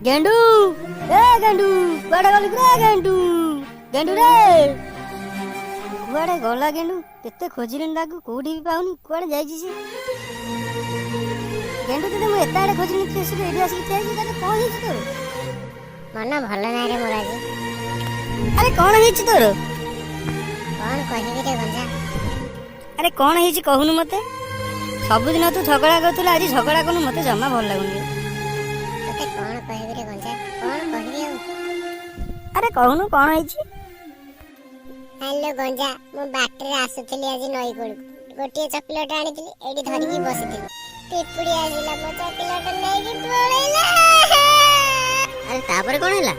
ଗେଣ୍ଡୁ, ଏ ଗେଣ୍ଡୁ, କୁଆଡେ ଗଲୁ ରେ ଗେଣ୍ଡୁ? ଗେଣ୍ଡୁ ରେ, କୁଆଡେ ଗଲା ଗେଣ୍ଡୁ? କେତେ ଖୋଜିଲିଣି ତାକୁ, କୋଉଠି ବି ପାଉନି। କୁଆଡେ ଯାଇଛି ସେ? ଗେଣ୍ଡୁ, ତତେ ମୁଁ ଏତେ ଆଡେ ଖୋଜିଲିଣି, ତୁ ଆସିକି ଏଇଠି ଆସିକି ଠିଆ ହେଇଛୁ। ତାହେଲେ କଣ ହେଇଛି ତୋର? ମନ ଭଲ ନାହିଁ ରେ ମୋର ଆଜି। ଆରେ, କଣ ହେଇଛି ତୋର? କଣ କହିବି ରେ ଗଞ୍ଜା। ଆରେ, କଣ ହେଇଛି କହୁନୁ ମତେ। ସବୁଦିନ ତୁ ଝଗଡ଼ା କରୁଥିଲୁ, ଆଜି ଝଗଡ଼ା କରୁନୁ, ମତେ ଜମା ଭଲ ଲାଗୁନି। ତତେ କଣ କହିବି ରେ ଗଞ୍ଜା, କଣ କହିବି ଆଉ? ଆରେ, କହୁନୁ କଣ ହେଇଛି? ହ୍ୟାଲୋ ଗଞ୍ଜା, ମୁଁ ବାଟରେ ଆସୁଥିଲି ଆଜି ନଈ କୂଳକୁ। ଗୋଟିଏ ଚକୋଲେଟ ଆଣିଥିଲି, ଏଇଠି ଧରିକି ବସିଥିଲି। ପିମ୍ପୁଡ଼ି ଆସିଲା, ମୋ ଚକୋଲେଟ ନେଇକି ପଳେଇଲା। ଆରେ, ତାପରେ କଣ ହେଲା?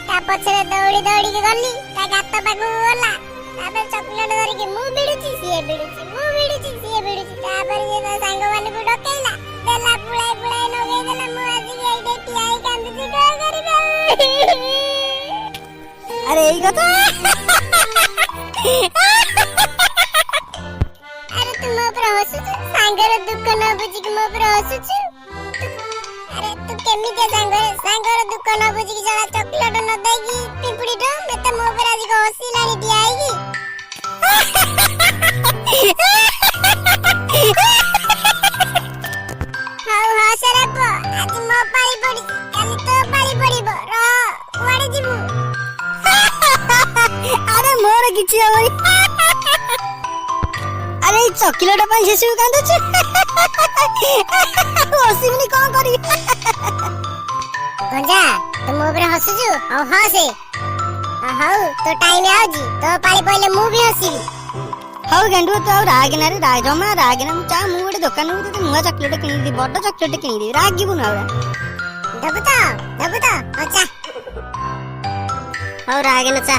ତା ପଛରେ ଦୌଡ଼ି ଦୌଡ଼ିକି ଗଲି, ତା ଗାତ ପାଖକୁ ଗଲା। ତାପରେ ଚକୋଲେଟ ଧରିକି ମୁଁ ଭିଡୁଛି, ସିଏ ଭିଡୁଛି, ମୁଁ ଭିଡୁଛି, ସିଏ ଭିଡୁଛି। ତାପରେ ସିଏ ତା ସାଙ୍ଗମାନଙ୍କୁ ଡକେଇଲା, ଦେଲା ପୁଳାଇ ପୁଳାଇ ନଗେଇ ଦେଲା। ମୁଁ ଆସିକି ଏଇଠି ଠିଆ ହେଇ କାନ୍ଦୁଛି, କଣ କରିବି ଆଉ? ଆରେ, ଏଇ କଥା? ଆରେ, ତୁ ମୋ ଉପରେ ହସୁଛୁ? ସାଙ୍ଗର ଦୁଃଖ ନ ବୁଝିକି ମୋ ଉପରେ ହସୁଛୁ? ଆରେ, ତୁ କେମିତିଆ ସାଙ୍ଗରେ? ସାଙ୍ଗର ଦୁଃଖ ନ ବୁଝିକି ଶଳା ଚକୋଲେଟ ନ ଦେଇକି ପିମ୍ପୁଡ଼ିଟା ମତେ ମୋ ଉପରେ ଆଜି ହସିଲାଣି ଠିଆ ହେଇକି। ହଉ ହସରେ ପୁଅ, ଆଜି ମୋ ପାଳି ପଡିଛି, କାଲି ତୋ ପାଳି ପଡିବ। ରହ, କୁଆଡେ ଯିବୁ? ଆରେ, ମୋର କିଛି ହବନି। ଆରେ, ଏଇ ଚକିଲେଟ ପାଇଁ ସେସବୁ କାନ୍ଦୁଛୁ? ହସିବିନି, କଣ କରିବି? ଗଞ୍ଜା, ତୁ ମୋ ଉପରେ ହସୁଛୁ? ହଉ ହସେ। ହଉ, ତୋ ଟାଇମ ଆଉଛି, ତୋ ପାଳି ପଇଲେ ମୁଁ ବି ହସିବି। ହଉ ଗେଣ୍ଡୁ, ତୁ ଆଉ ରାଗନା ରେ, ଜମା ରାଗନା। ମୁଁ ଚା ମୁଁ ଗୋଟେ ଦୋକାନକୁ ତୋତେ ନୂଆ ଚକୋଲେଟ କିଣିଦେବି, ବଡ ଚକୋଲେଟ କିଣିଦେବି। ରାଗିବୁନୁ ଆଉ। ଦବୁ ତ? ଦବୁ ତ? ହଉ ଚା। ହଉ, ରାଗନା, ଚା।